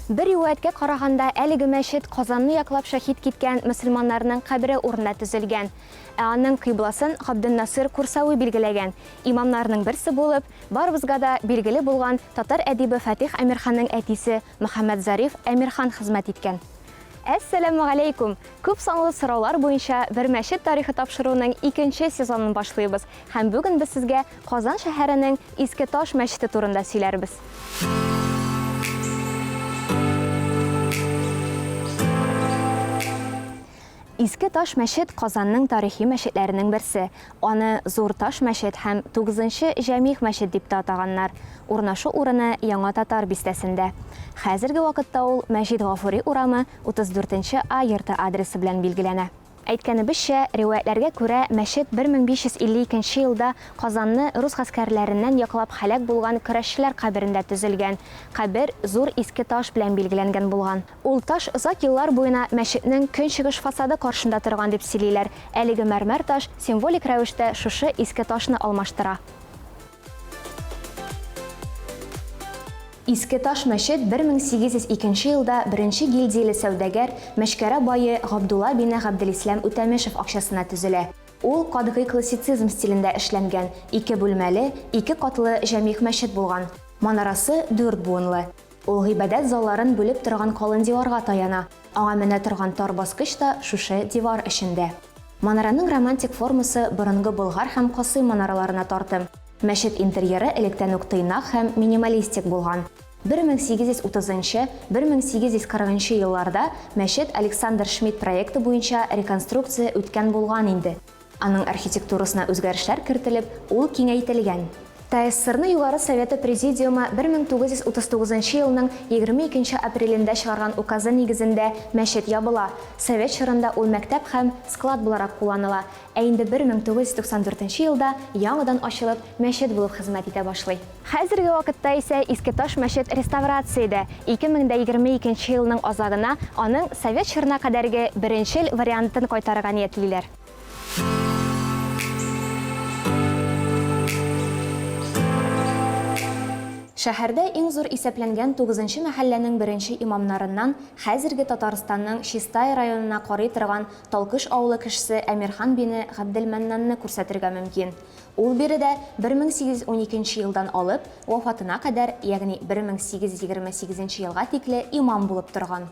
Бер риваятькә караганда, әлеге мәчет Казанны яклап шәһит киткән мөселманнарның кабере урынында төзелгән. Ә аның кыйбласын Габденнасыйр Курсави билгеләгән. Имамнарның берсе булып, барыбызга да билгеле булган татар әдибе Фатих Әмирханның әтисе Мөхәммәтзариф Әмирхан хезмәт иткән. Әссәламегаләйкүм! Күп санлы сораулар буенча Бер мәчет тарихы тапшыруының икенче сезонын башлыйбыз һәм бүген без сезгә Казан шәһәренең Иске Таш мәчете турында сөйләрбез. Иске Таш мәчет Казанның тарихи мәчетләренең берсе. Аны Зур Таш мәчет һәм Тугызынчы Җәмигъ мәчет дип тә атаганнар. Урнашу урыны Яңа Татар бистәсендә. Хәзерге вакытта ул Мәҗит Гафури урамы, 34 нче А йорты адресы белән билгеләнә. Әйткәнебезчә, риваятьләргә күрә, мәчет 1552 нче елда Казанны рус гаскәрләреннән яклап һәлак булган көрәшчеләр каберендә төзелгән. Кабер зур иске таш белән билгеләнгән булган. Ул таш озак еллар буена мәчетнең көнчыгыш фасады каршында торган дип сөйлиләр. Әлеге мәрмәр таш символик рәвештә шушы иске ташны алмаштыра. Иске Таш мәчет 1802 нче елда беренче гильдияле сәүдәгәр, Мәчкәрә бае Габдулла бине Габделислам Үтәмешев акчасына төзелә. Ул катгый классицизм стилендә эшләнгән, ике бүлмәле, ике катлы җәмигъ мәчет булган. Манарасы дүрт буынлы. Ул гыйбадәт залларын бүлеп торган калын диварга таяна, аңа менә торган тар баскыч та шушы дивар эчендә. Манараның романтик формасы борынгы Болгар һәм Касыйм манараларына тартым. Мәчет интерьеры электән үк тыйнак һәм минималистик булган. 1830 нчы, 1840 нчы елларда мәчет Александр Шмидт проекты буенча реконструкция үткән булган инде. Аның архитектурасына үзгәрешләр кертелеп, ул киңәйтелгән. ТАССРны Югары Советы Президиумы 1939 нчы елның 22 нче апрелендә чыгарган указы нигезендә мәчет ябыла, совет чорында ул мәктәп һәм склад буларак кулланыла, ә инде 1994 нче елда яңадан ачылып, мәчет булып хезмәт итә башлый. Хәзерге вакытта исә Иске Таш мәчет реставрациядә, 2022 нче елның азагына аның совет чорына кадәрге беренчел вариантын кайтарырга ниятлиләр. Шәһәрдә иң зур исәпләнгән тугызынчы мәхәлләнең беренче имамнарыннан хәзерге Татарстанның Чистай районына карый торган Талкыш авылы кешесе Әмирхан бине Габделмәннанны күрсәтергә мөмкин. Ул биредә 1812 нче елдан алып, вафатына кадәр, ягъни 1828 нче елга тикле имам булып торган.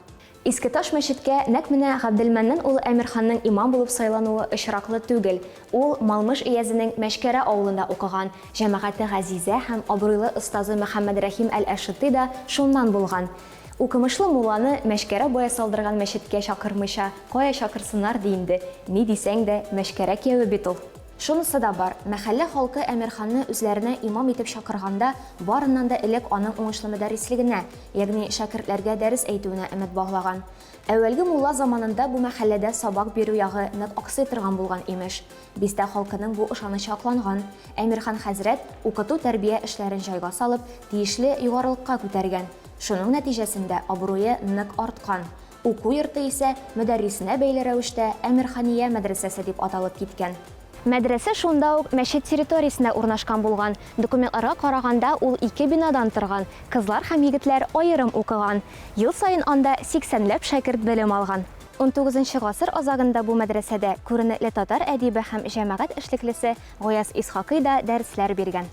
Иске Таш мәчеткә нәкъ менә Габделмәннан улы Әмирханның имам булып сайлануы очраклы түгел. Ул Малмыж өязенең Мәчкәрә авылында укыган, җәмәгате Газизә һәм абруйлы остазы Мөхәммәдрәхим әл-Әшытый да шуннан булган. Укымышлы мулланы Мәчкәрә бае салдырган мәчеткә чакырмыйча, кая чакырсыннар ди инде, ни дисәң дә, Мәчкәрә кияве бит ул. Шунысы да бар, мәхәллә халкы Әмирханны үзләренә имам итеп чакырганда, барыннан да элек аның уңышлы мөдәррислегенә, ягъни шәкертләргә дәрес әйтүенә өмет баглаган. Әүвәлге мулла заманында бу мәхәлләдә сабак бирү ягы нык аксый торган булган, имеш. Бистә халкының бу ышанычы акланган. Әмирхан хәзрәт укыту-тәрбия эшләрен җайга салып, тиешле югарылыкка күтәргән. Шуның нәтиҗәсендә абруе нык арткан. Уку йорты исә мөдәррисенә бәйле рәвештә Әмирхания мәдрәсәсе дип аталып киткән. Мәдрәсә шунда ук мәчет территориясендә урнашкан булган. Документларга караганда, ул ике бинадан торган, кызлар һәм егетләр аерым укыган. Ел саен анда сиксәнләп шәкерт белем алган. Унтугызынчы гасыр азагында бу мәдрәсәдә күренекле татар әдибе һәм җәмәгать эшлеклесе Гаяз Исхакый да дәресләр биргән.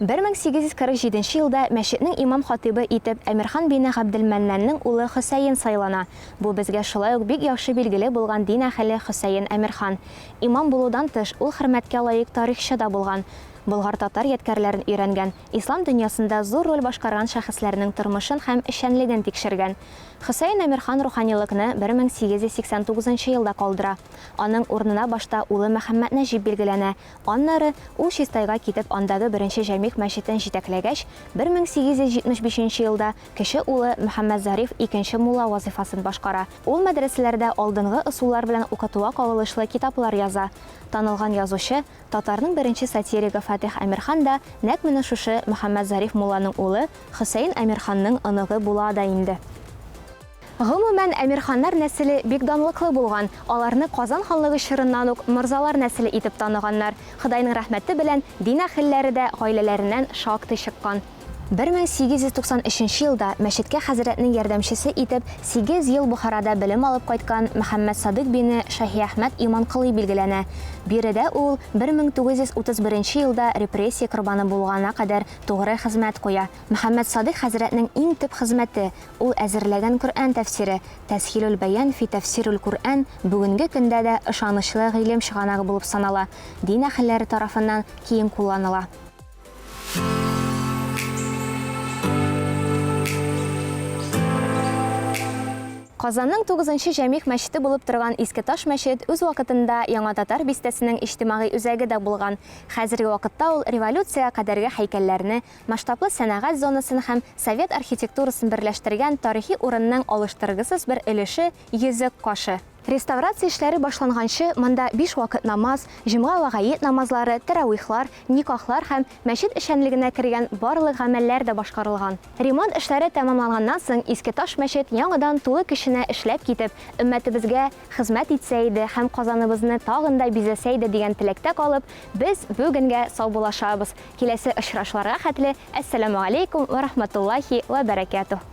1847 нче елда мәчетнең имам-хатыйбы итеп Әмирхан бине Габделмәннанның улы Хөсәен сайлана. Бу безгә шулай ук бик яхшы билгеле булган дин әһеле Хөсәен Әмирхан. Имам булудан тыш, ул хөрмәткә лаек тарихчы да булган. Болгар-татар ядкәрләрен өйрәнгән, ислам дөньясында зур роль башкарган шәхесләрнең тормышын һәм эшчәнлеген тикшергән. Хөсәен Әмирхан руханилыкны 1889 нчы елда калдыра. Аның урынына башта улы Мөхәммәтнәҗип билгеләнә, аннары, ул Чистайга китеп андагы беренче Җәмигъ мәчетен җитәкләгәч, 1875 нче елда кече улы Мөхәммәтзариф икенче мулла вазыйфасын башкара. Ул мәдрәсәләрдә алдынгы ысуллар белән укытуга кагылышлы китаплар яза. Танылган язучы, Татарның беренче сатиригы Фатих Әмирхан да нәкъ менә шушы Мөхәммәтзариф мулланың улы Хөсәен Әмирханның оныгы була да инде. Гомумән, Әмирханнар нәселе бик данлыклы булган, аларны Казан ханлыгы чорыннан ук морзалар нәселе итеп таныганнар. Ходайның рәхмәте белән, дин әхелләре дә гаиләләреннән шактый чыккан. 1893 елда мәчеткә хәзрәтнең ярдәмчесе итеп сигез ел Бохарада белем алып кайткан Мөхәммәтсадыйк бине Шаһиәхмәт Иманколый билгеләнә. Биредә ул 1931 елда репрессия корбаны булгана кадәр тугры хезмәт куя. Мөхәммәтсадыйк хәзрәтнең иң төп хезмәте, ул әзерләгән Коръән тәфсире, Тәсһилүл-бәян фи тәфсирүл-Куръән бүгенге көндә дә ышанычлы гыйлем чыганагы булып санала, дин әһелләре тарафыннан киң кулланыла. Казанның тугызынчы Җәмигъ мәчете булып торган Иске Таш мәчет үз вакытында Яңа Татар бистәсенең иҗтимагый үзәге дә булган. Хәзерге вакытта ул революциягә кадәрге һәйкәлләрне, масштаблы сәнәгать зонасын һәм совет архитектурасын берләштергән тарихи урынның алыштыргысыз бер өлеше, йөзек кашы. Реставрация эшләре башланганчы монда биш вакыт намаз, җомга вә гает намазлары, тәравихлар, никахлар һәм мәчет эшчәнлегенә кергән барлык гамәлләр дә башкарылган. Ремонт эшләре тәмамланганнан соң Иске Таш мәчет яңадан тулы көченә эшләп китеп, өммәтебезгә хезмәт итсә иде һәм Казаныбызны тагын да бизәсә иде дигән теләктә калып, без бүгенгә саубуллашабыз. Киләсе очрашуларга хәтле, әссәламү галәйкүм вә рахматуллаһи вә бәрәкәтүһ.